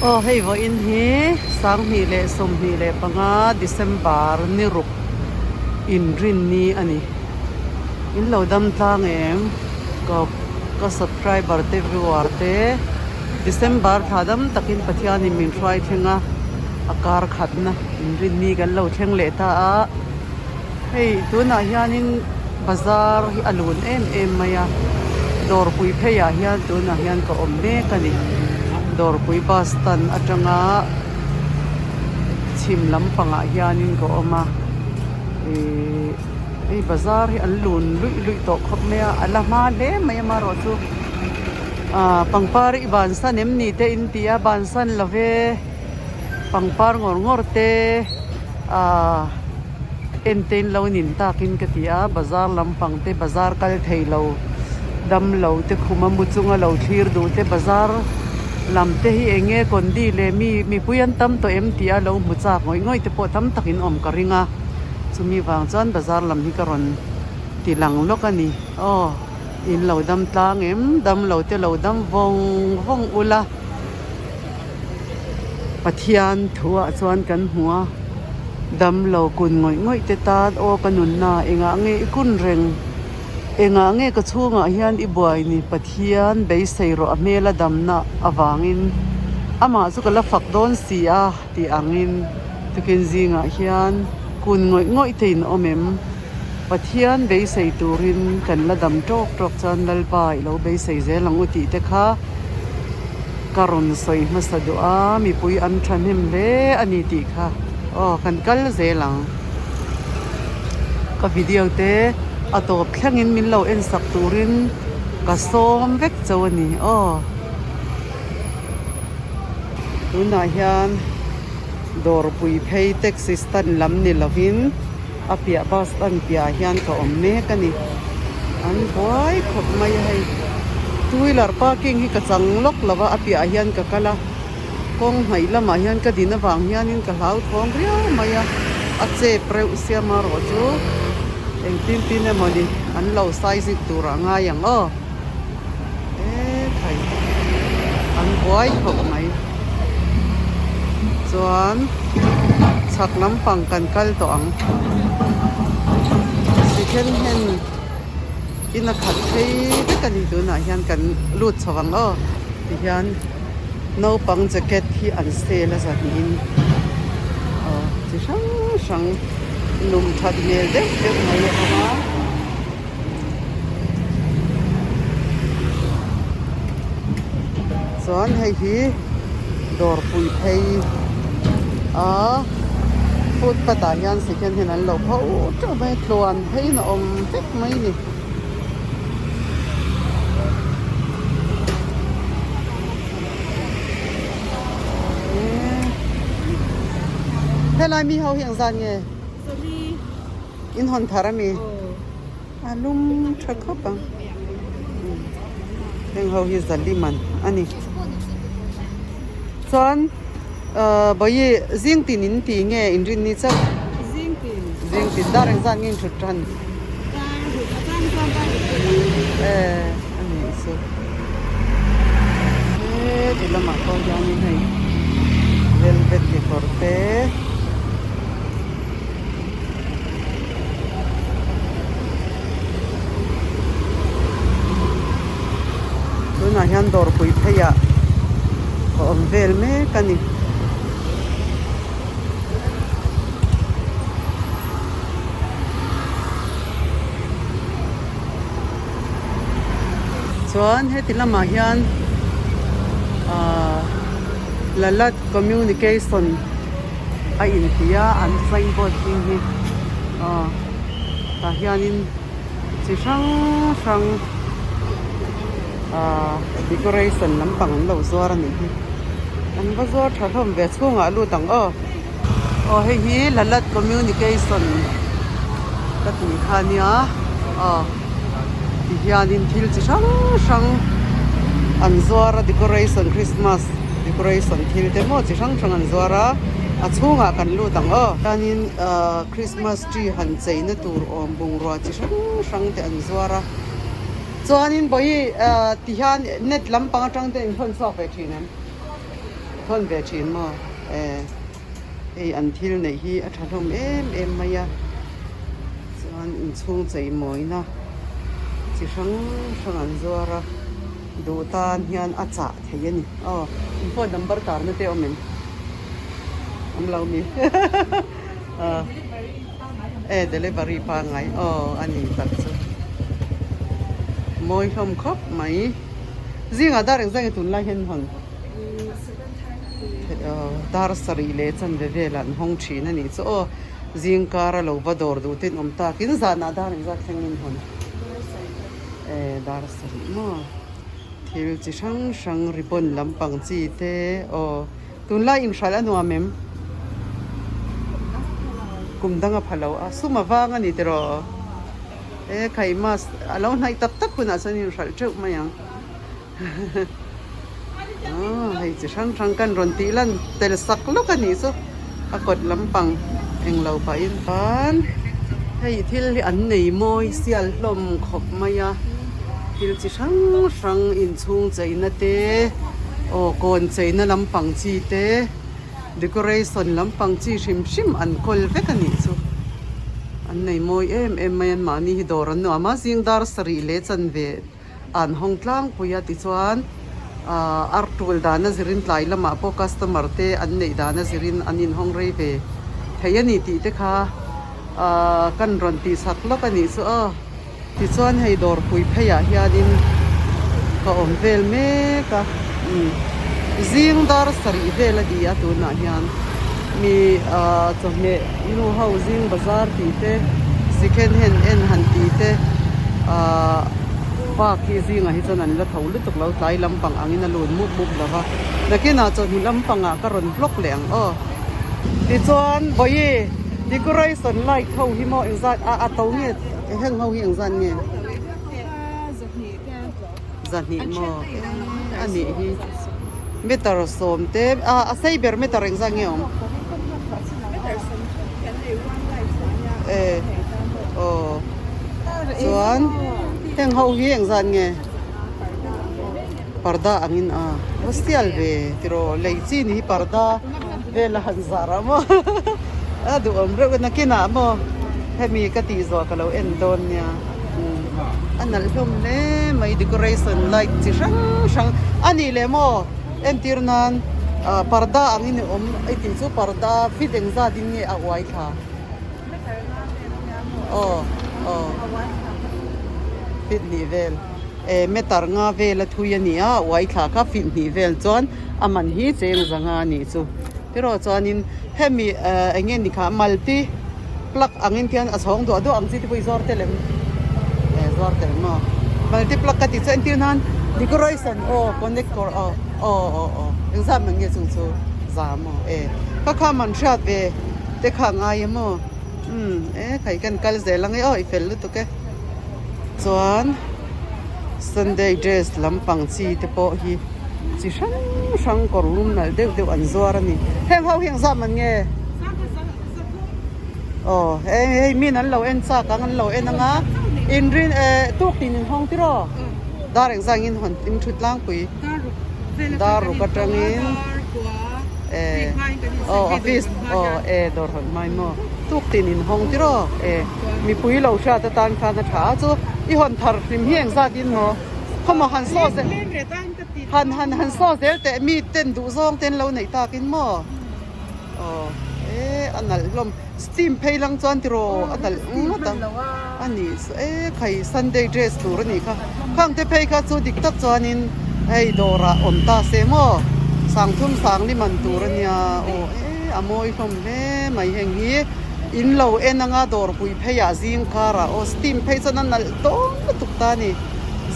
Aw hei vawiin hi 2025 December ni ruk inrinni a ni. In lo dam tlang em? Ka ka subscriber te viewer te December thla dam takin Pathianin min hruai thleng a, a kar khatna inrinni kan lo thleng leh ta a. Hei tunah hianin bazar hi a lun em em mai a dawrpui phei ah hian tunah hian ka awm mek a ni dawrpui bus stand atanga chhim lampangah hianin ka awm a ihh hei bazar hi an lun luih luih tawh khawp mai a a la hma hle mai a amaherawhchu ah pangpar i bansan em ni te in ti a bansan lo ve pangpar ngawr ngawr te ahh entein lo nin takin ka ti a bazar lampang te bazar kal thei lo dam lo te khuma mu chunga lo thlir duh te bazar lam te hi eng nge kondi leh mi mipui an tam tawh em tih a lo hmu chak ngawih ngawih te pawh tam takin awm ka ring a chumi vang chuan bazar lam hi ka rawn ti lang lawk a ni aw in lo dam tlang em dam lo te lo dam vawng vawng ula. Pathian thuah chuan kan hmu a, damlo kun ngawih ngawih te tan aw ka nunna engah nge i kun reng? Engah nge ka chhungah hian i buai ni? Pathian beisei rawh a hmela damna avangin amah chu ka la fak dawn si a tih angin tukin zingah hian kun ngawih ngawih te in awm em? Pathian beisei turin kan la dam tawk tawk chuan Lalpa i lo beisei zel ang u tih te kha ka rawn sawi hmasa duh a, mipui an thahnem hle a ni tih kha aw kan kal zel ang. Ka video te a tawp thlengin min lo en sak turin ka sawm vek cho a ni aw. Tunah hian dawrpui phei taxi stand lam ni lovin. A piah bus stand piahah hian ka awm mek a ni. An buai khawp mai a hei. Two wheeler parking hi ka chang lawk lo va, a piahah hian ka kal a. Kawng hnaih lamah hian ka din avang hianin ka hlauthawng riau mai a. A chep reuh siam erawh chu engtin tin emaw ni an lo size turah ngai ang aw. Ekhai an buai khawp mai chuan chhak lampang kan kal tawh ang second hand in a khat phei vek a ni tunah hian kan lut chho ang aw tihian naupang jacket hi an sale a zahnihin aw chi hrang hrang lum that hmel deuh deuh mai a awm a. Chuan hei hi dawrpui phei a footpath ah hian second hand an lo pho teuh mai a tluan pheiin a awm vek mai a ni. Helai mi ho hi engzat nge? In hawn thar a mi? A lum tha khawp ang. Heng ho hi zali man a ni. Chuan bawi zing tin in ti nge in rin ni chauh? Zing tin. Zing tin dar engzat nge in thut tan? Dar ruk a tan chuan dar ruk pawh. Eh a ni chu. Heti lamah pawh hianin hei velvet kekawr te. Tunah hian dawrpui pheiah a awm vel mek a ni. Chuan heti lamah hian ahh Lalat Communication. a inti a an signboard hming hi aw tah hianin chi hrang hrang ahh decoration lampang an lo zuar a nih hi an va zuar tha hlawm ve chhungah a lut ang aw aw hei hi lalat communication ka tih kha a nia aw tihianin thil chi hrang hrang an zuar a decoration christmas decoration thil te maw chi hrang hrang an zuar a a chhungah kan lut ang aw chuanin ahh christmas tree han cheina tur awm bungrua chi hrang hrang te an zuar a chuanin vawi ahh tihian net lampang atang te in hawn chhuak ve thin em. Thawn ve thin maw? Eh hei an thil neih hi a tha hlawm em em mai a, chuan inchhung cheimawina chi hrang hrang an zuar a, duh tan hian a chah thei a ni. Aw in phone number tarna te awm em? Awm lo mi? Eh delivery pangngai aw a ni tak chu mawi hlawm khawp mai. Zingah dar engzah nge tunlai hian hawn? Dar sarih leh chanve velah an hawng thin a nih chu aw. Zing kara lo va dawr duh ten awm takin zanah dar engzah thlengin hawn? Eh dar sarih maw? Thil chi hrang hrang ribbon lampang chi te aw. Tunlai inhralh a nuam em? Kum dang a pha lo a, sum a vang a ni tiraw? E khai mask a lo hnaih tak tak hunah chuan inhralh teuh mai ang. Aw hei chi hrang hrang kan rawn tih lan tel sak lawk a nih chu a kawt lampang englo pahin khan hei thil hi an nei mawi sial hlawm khawp mai a thil chi hrang hrang inchhung cheina te aw kawn cheina lampang chi te decoration lampang chi hrim hrim an kawl vek a nih chu an nei mawi em em mai an mahni hi dawr an nuam a zing dar sarih leh chanve an hawng tlangpui a tichuan ahh ar tul dana zirin tlai lamah pawh customer te an neih dana zirin an inhawng rei ve thei a ni tih te kha ahh kan rawn tih chak lawk a nih chu aw tichuan hei dawrpui pheiah hianin ka awm vel mek a umm zing dar sarih vel a ni a tunah hian mi ahh chawhmeh nu ho zing bazar tih te second hand en han tih te ahh bak hi zingah hi chuan an la tho lutuk lo tlai lampang angin a lut mup mup lo va nakinah chawhnu lampangah ka rawn vlog leh ang aw tichuan vawi decoration light ho hi maw engzat a a to nge heng ho hi engzat nge zahnih maw a nih hi meter sawm te a a sei ber meter engzat nge awm e aw chuan heng ho hi engzat nge parda angin a va sial ve tiraw lei chi ni hi parda vel a han zar a maw a duhawm reuh a nakinah maw hemi ka tih zawh ka lo en dawn nia. A nalh hlawm hle mai decoration light chi hrang hrang a nih leh maw entir nan ah parda angin i awm i tih chu parda fit engzat in nge a uai thla aw aw fit hnih vel eh meter nga vel a thui a ni a a uai thla kha fit hnih vel chuan a man hi cheng zanga a nih chu tiraw chuanin hemi eh eng nge ni kha malti. Plug angin khian a chhawng duah duah ang chi te pawh i zuar tel em? Eh zuar tel maw? Multi plug ka tih chu entir nan decoration aw connector aw aw aw aw engzat man nge chung chu za maw eh ka kha man hriat ve te kha a ngai em aw umm eh khai kan kal zel ang e aw i fel lutuk e chuan Sunday dress lampang chi te pawh hi chi hrang hrang kawr lum nalh deuh deuh an zuar a ni heng ho hi engzat man nge? Aw hei hei min an lo en chak ang an lo en anga inrin eh tuk tin in hawng tir aw dar engzah in hawn in thut tlangpui dar ruk atangin eh aw office aw eh dawr hawn hmai maw tuk tin in hawng tir aw eh mipui lo hriat atan khan a tha a chu i hawn thar hlim hi engzat in maw khawmaw han saw zel han han han saw zel teh mi ten duh zawng te an lo neih takin maw. Aw e a nalh hlawm steam phei lang chuan tiraw a nalh ngawt ang a nih chu e khai sunday dress tur a nih kha khang te phei kha chu dik tak chuanin hei dawrah awm ta se maw sangthum sangli man tur a nia aw e a mawi hlawm hle mai heng hi in lo en anga dawr pui pheiah zing karah aw steam phei chuan a nalh dawn lutuk ta a ni.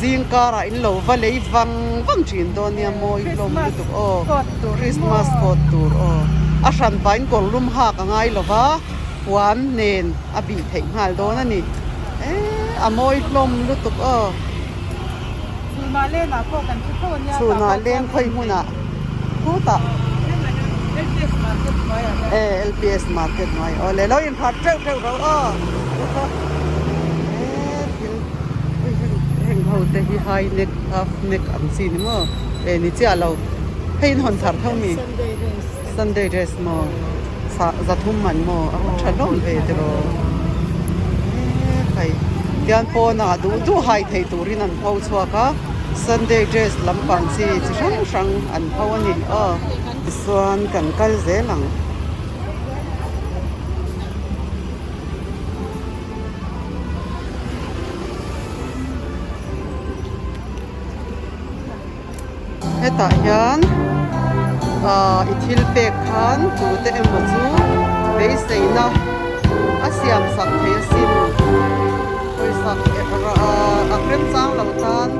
Zing karah in lo va lei vang vang thin dawn nia mawi hlawm lutuk aw Christmas coat tur aw a hran pahin kawr lum hak a ngai lova puan nen a bih theih nghal dawn a ni eh a mawi hlawm lutuk aw Chhunah lenah pawh kan hre tho a nia Chhunah len khawi hmunah khutah eh LPS market hnuaiah aw le lo inphat teuh teuh ro aw eh thil heng ho te hi high neck half neck ang chi ni maw eh ni chiah lo. Hei in hawn thar tho mi? Sunday dress maw? Sa zathum man maw? A va tha hlawm ve tiraw? Hei tian pawnah duh duh hai thei turin an pho chhuak a, Sunday dress lampang chi chi hrang hrang an pho a ni aw. Tichuan kan kal zel ang. Hetah hian ahh i thil pek khan tute emaw chu beiseina a siam sak thei asin pawisa a remchang lo tan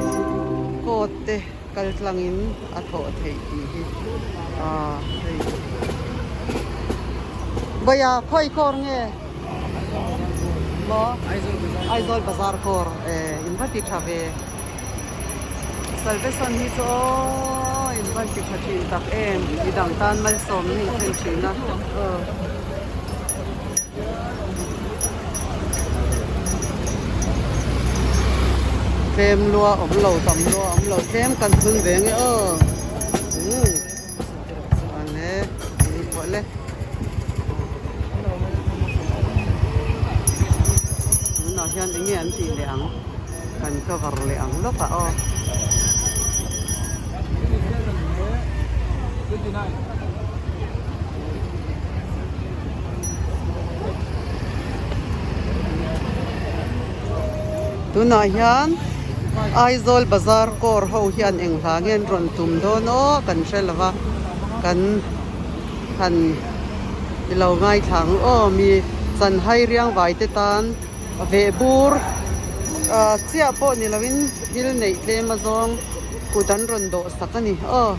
coat te kal tlangin a thawh theih tih hi ahh hei Bawia khawi kawr nge maw Aizawl bazar kawr eh in va ti tha ve. Salvation hi chu aw in van ti tha thin tak em midang tan malsawm in thlen thin a aw. Tlem lua awm lo tam lua awm lo tlem kan thun ve nge aw umm chuan e ni pawh le. Tunah hian eng nge an tih leh ang. Kan cover leh ang lawk ah aw. Tunah hian Aizawl bazar kawr ho hian eng hla nge an rawn tum dawn aw kan hre lo va kan han i lo ngaithla ang aw mi chanhai riangvai te tan. Veh bur chiah pawh ni loin thil neih tlem azawng kut an rawn dawh sak a ni aw.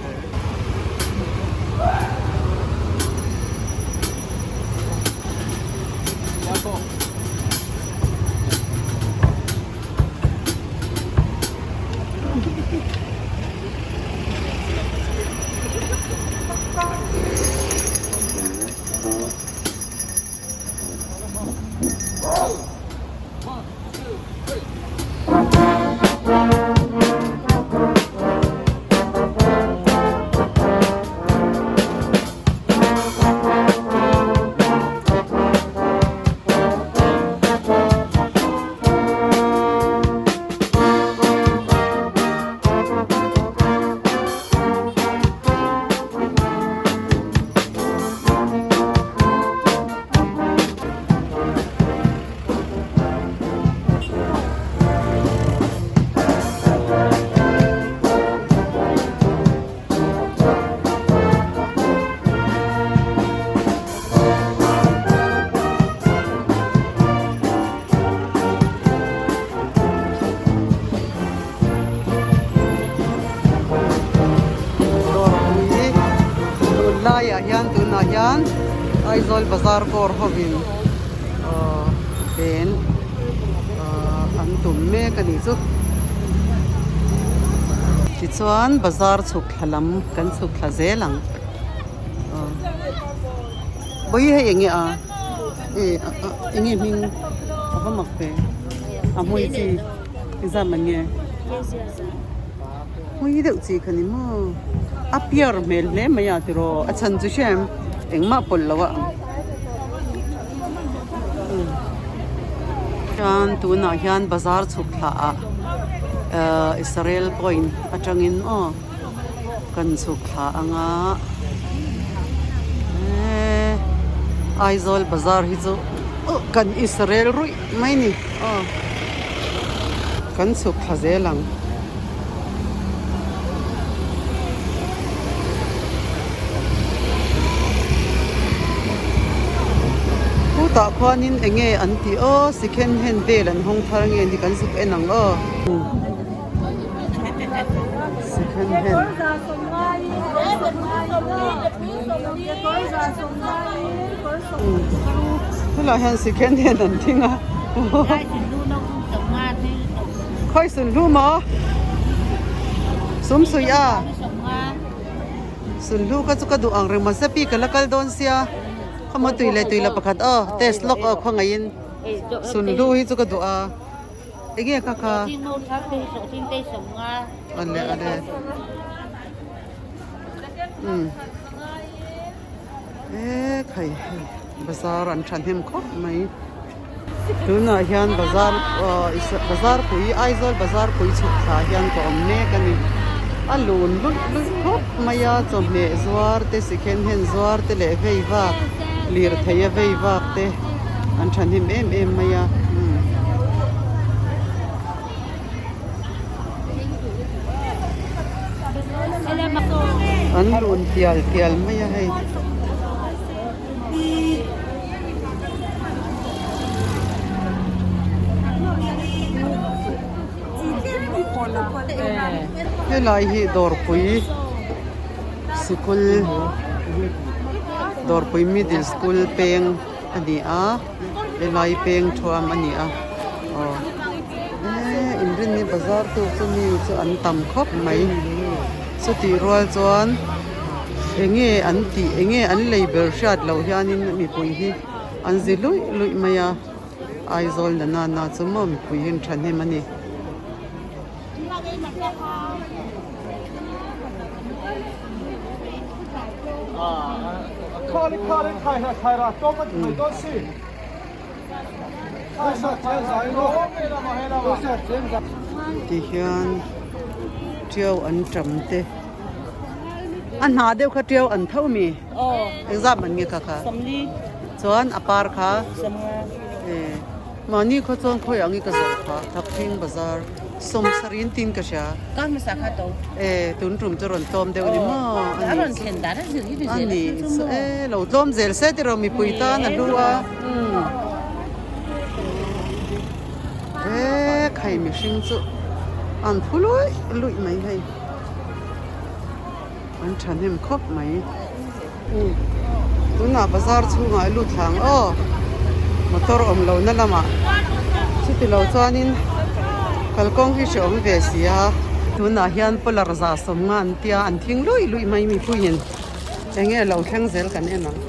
Dawrpui tun laiah hian tunah hian Aizawl bazar kawr hovin aw pen ah an tum mek a nih chu. Tichuan bazar chhuk thla lam kan chhuk thla zel ang aw vawi hei eng nge a eh eng nge hming a va mak ve a hmui chi. Exam an nge? Hmui deuh chi kha ni maw? A pure hmel hle mai a tiraw a chhan chu hriam engmah pawlh lo a ang. Chuan tunah hian bazar chhuk thla ah ahh Israel coin atangin aw kan chhuk thla anga eee Aizawl bazar hi chu kan Israel ruih mai ni aw. Kan chhuk thla zel ang. Khutah khuanin eng nge an tih aw second hand vel an hawng thar nge ni kan zuk en ang aw. Second hand. Helai hian second hand an thing a. Khawi sun hlu maw? Sum suih a. Sun hlu kha chu ka duh ang reng mahse pi ka la kal dawn sia. Khawmaw tui leh tui la pakhat aw test lawk aw khawngaihin sun hlu hi chu ka duh a. Enge kha kha? Awle awle. Umm e khai hei bazar an thahnem khawp mai tunah hian bazar aw bazar pui Aizawl bazar pui chhuk thla hian ka awm mek a ni a lun luih luih khawp mai a chawhmeh zuar te second hand zuar te leh vei vak lirthei a vei vak te an thahnem em em mai a umm. An lun tial tial mai a hei. Helai hi dawrpui sikul dawrpui middle school peng a ni a helai peng thuam a ni a aw eee inrinni bazar tur chu mi chu an tam khawp mai chutih rual chuan eng nge an tih eng nge an lei ber hriat loh hianin mipui hi an zi luih luih mai a Aizawl na nana chu maw mipui hi an thahnem a ni. Tihian tiau an tam te a hna deuh kha tiau an tho mi engzat man nge kha kha chuan a par kha mahni khaw chuan khawi ang i ka zawh kha Thakthing bazar sawmsarih in tin ka hria e tun tum chu rawn tlawm deuh ni maw a ni e lo tlawm zel se tiraw mipui tan a hlu a e khai mihring chu an phu luih luih mai hei an thahnem khawp mai. Tunah bazar chhungah a lut thla ang aw motor awm lo na lamah chuti lo chuanin kalkawng hi hrehawm ve si a. Tunah hian polar za sawmnga an tia an thing luih luih mai mipuiin eng nge lo thleng zel kan en ang.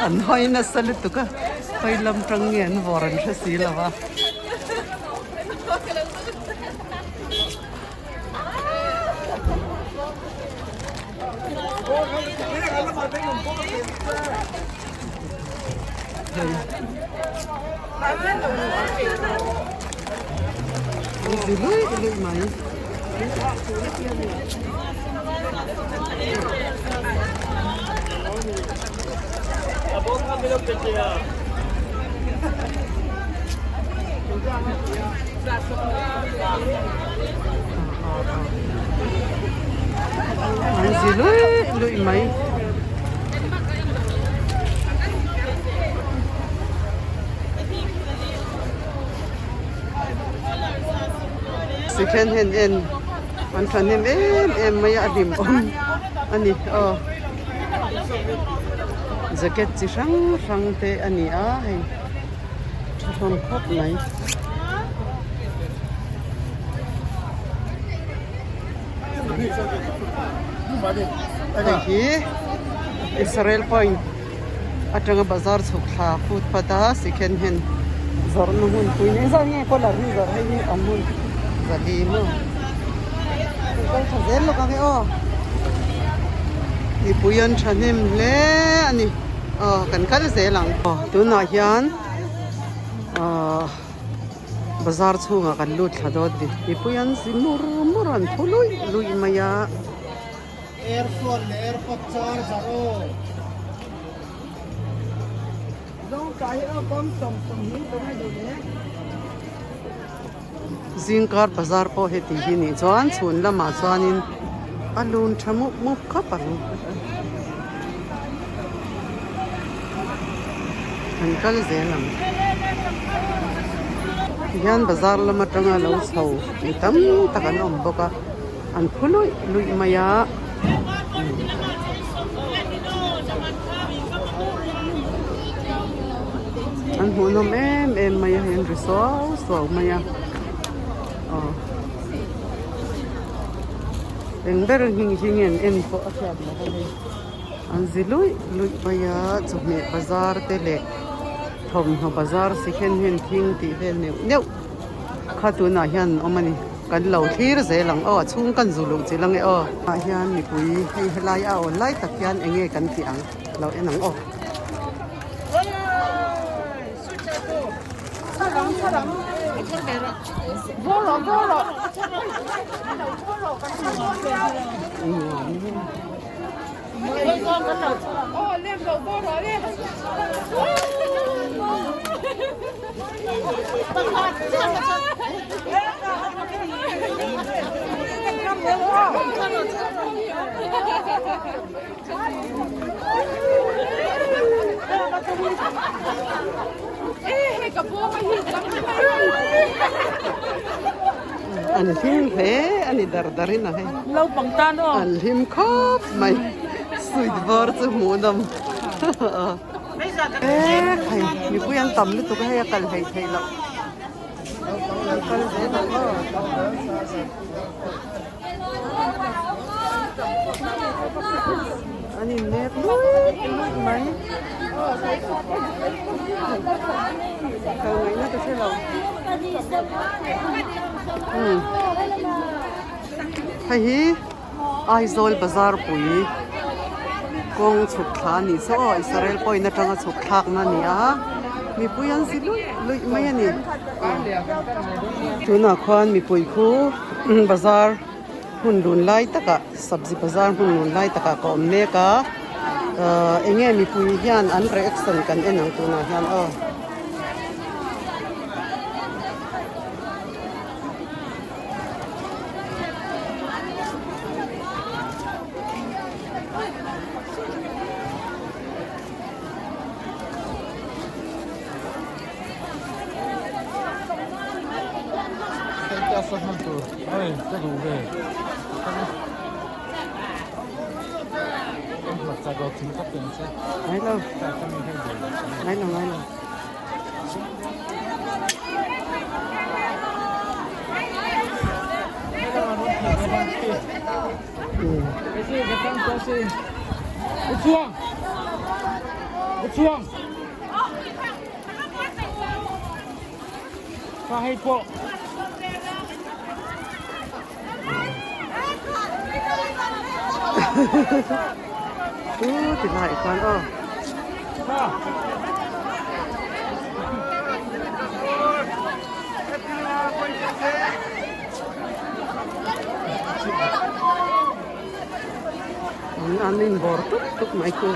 An hawi nasa lutuk a hawi lam tang nge an vawr an hre si lo a. Zi luih luih mai. An zi luih luih mai. Second hand en an thahnem em em mai a a hlim awm a ni aw jacket chi hrang hrang te a ni a hei tha hlawm khawp mai. Hei hi Israel point atanga bazar chhuk thla footpath a second hand zawrhna hmun pui ni engzat nge collar hi zawrh hei hi awm hmun zali maw kan kal tha zel lawk ang e aw mipui an thahnem hle a ni aw kan kal zel ang aw tunah hian ahh bazar chhungah kan lut thla dawt ni mipui an zi mur mur an phu luih luih mai a. Airphone leh airpod charger aw. Zingkar bazar pawh heti hi nih chuan chhun lamah chuanin a lun tha mup mup khawp ang. An kal zel ang. Tihian bazar lam atanga lo chho mi tam tak an awm bawk a. An phu luih luih mai a. An hmuhnawm em em mai a hei an ri suau suau mai a aw. Eng ber hming hi nge an en pawh a hriat loh a hei. An zi luih luih mai a, chawhmeh bazar te leh thawmhnaw bazar second hand thing tih vel neuh neuh kha tunah hian an awm a ni. Kan lo thlir zel ang aw, a chhung kan zu luh chilh ange aw. Tah hian mipui hei helai a awn lai tak hian eng nge kan tih ang lo en ang aw. An hlim hle a ni dar dar in a hei. An hlim khawp mai sweet var chu hmuh nawm hei mipui an tam lutuk a hei a kal hleih theih loh an kal zel ang aw. An innek luih luih mai. Kal ngaihna ka hre lo. Umm hei hi Aizawl bazar pui kawng chhuk thla a nih saw aw Israel point atanga chhuk thlakna a ni a mipui an zi luih luih mai a ni. Tunah khuan mipui khu bazar hmun lun lai takah sabzi bazar hmun lun lai takah ka awm mek a ahh eng nge mipui hian an reaction kan en ang tunah hian aw. Ngai lo ngai lo ngai lo. U ti lai khan aw. An in bawr tuk tuk mai khu.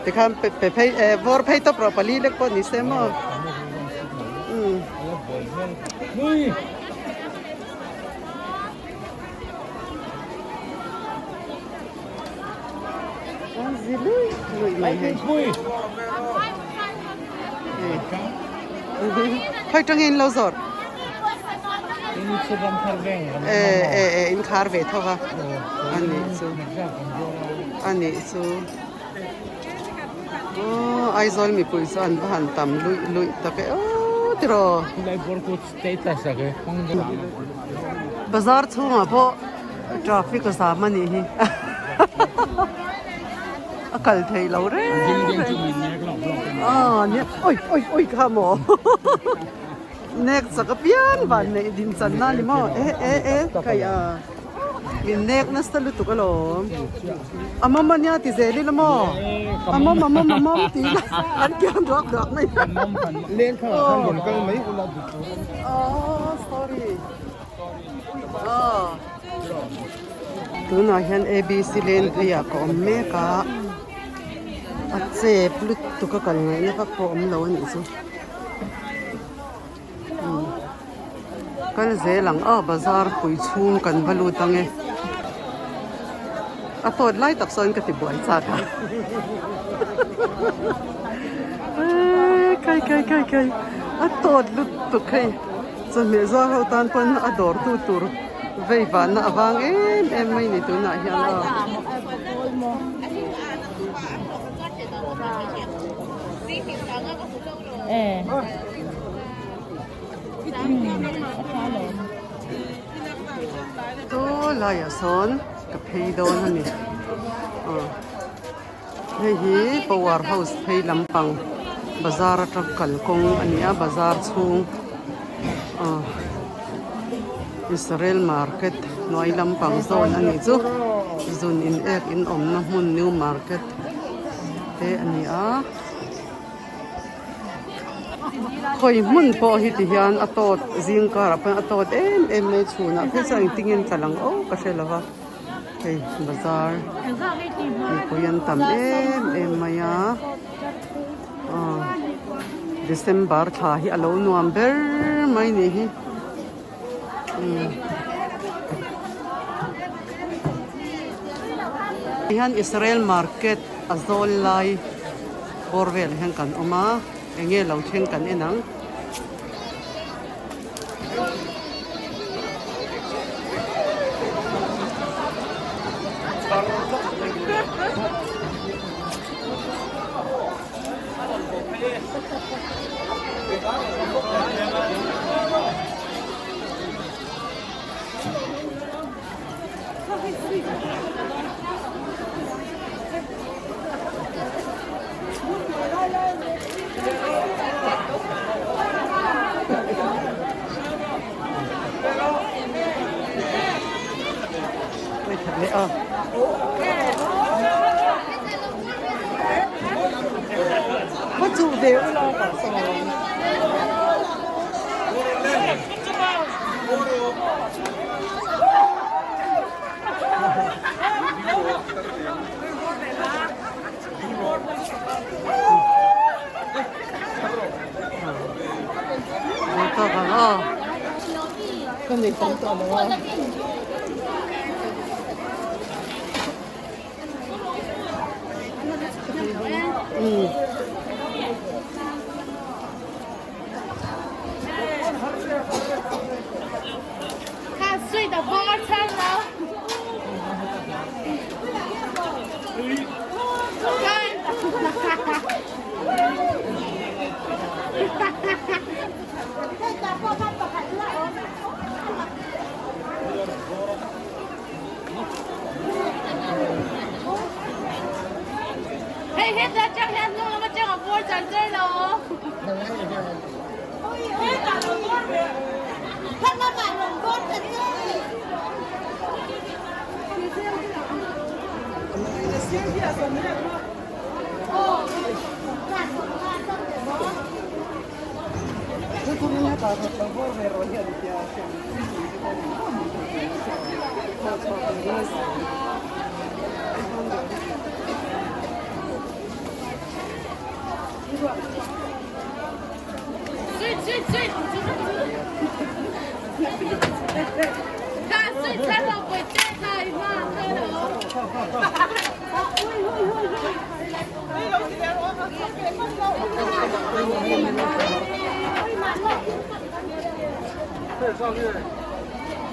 Tikhan pe phei vawr phei tawp rawh pali lek pawh ni se maw. An zi lui lui mai hei. Khoi tangin lo zawr. E e e in khar ve tho va. Ani chu. Ani chu. Aw Aizawl mipui chu an va han tam luih luih tak e aw tiraw. Bazar chhungah pawh traffic a zam a nih hi a kal thei lo reng reng aw nia awi awi awi kha maw nek chak apiang van neih din chan na ni maw e e e kai a. Min nek nasa lutuk alawm. A mawm ania ti zel ila maw? A mawm a mawm a mawm ti ila an kiang duak duak mai. Leng kha ah khan rawn kal mai ula duh tur a ni. Oh sorry. Oh. Tunah hian ABC lane pheiah ka awm mek a. A chep lutuk a kal ngaihna vak pawh awm lo a nih chu. Kal zel ang aw bazar pui chhung kan va lut ang e. A tawt lai tak sawn ka ti buai chak a. Kai kai kai kai a tawt lutuk hei chawhmeh zuar ho tan pawn a dawr tu tur vei vanna a vang em em mai ni tunah hian aw. Saw laiah sawn ka phei dawn a ni aw hei hi power house phei lampang bazar atang kalkawng a ni a bazar chhung aw Israel market hnuai lampang zawn a nih chu zun in ek in awmna hmun new market te a ni a. Khawi hmun pawh hi ti hian a tawt zing karah pawh hian a tawt em em mai chhunah phei chuan engtin nge an tla lang aw ka hre lo va hei bazar mipui an tam em em mai a aw December thla hi a lo nuam ber mai ni hi umm hian Israel market a zawl lai. Bawr velah hian kan awm a, eng nge lo thleng kan en ang.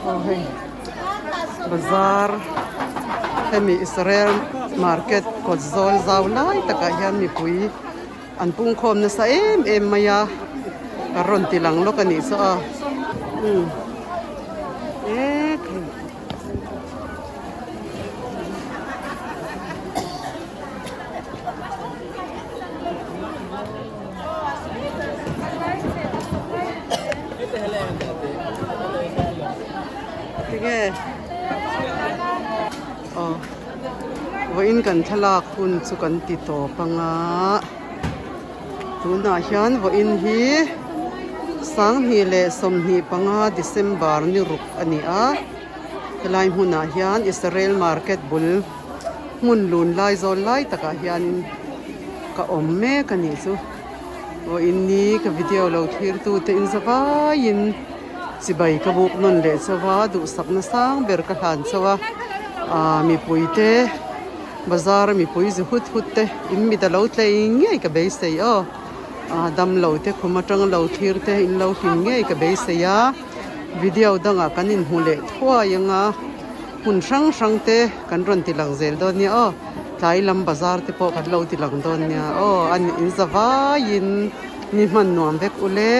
Aw hei bazar hemi Israel market kawt zawl zau lai takah hian mipui an pungkhawm nasa em em mai a ka rawn ti lang lawk a nih chu a umm e khai. Tinge aw vawiin kan thlalak hun chu kan ti tawp anga tunah hian vawiin hi 2025 December ni ruk a ni a helai hmunah hian Israel market bul hmun lun lai zawl lai takah hianin ka awm mek a nih chu vawiin ni ka video lo thlir tu te in zavaiin chibai ka buk nawn leh chauh a duhsakna sang ber ka hlan chauh a. Aaa mipui te bazar a mipui zi hut hut te in mit a lo tlei ngei ka beisei aw aaa damlo te khum atanga lo thlir te in lo hlim ngei ka beisei a video dangah kan inhmu leh thuai anga hmun hrang hrang te kan rawn ti lang zel dawn nia aw tlai lam bazar te pawh kan lo ti lang dawn nia aw a in za vaiin ni hman nuam vek ule.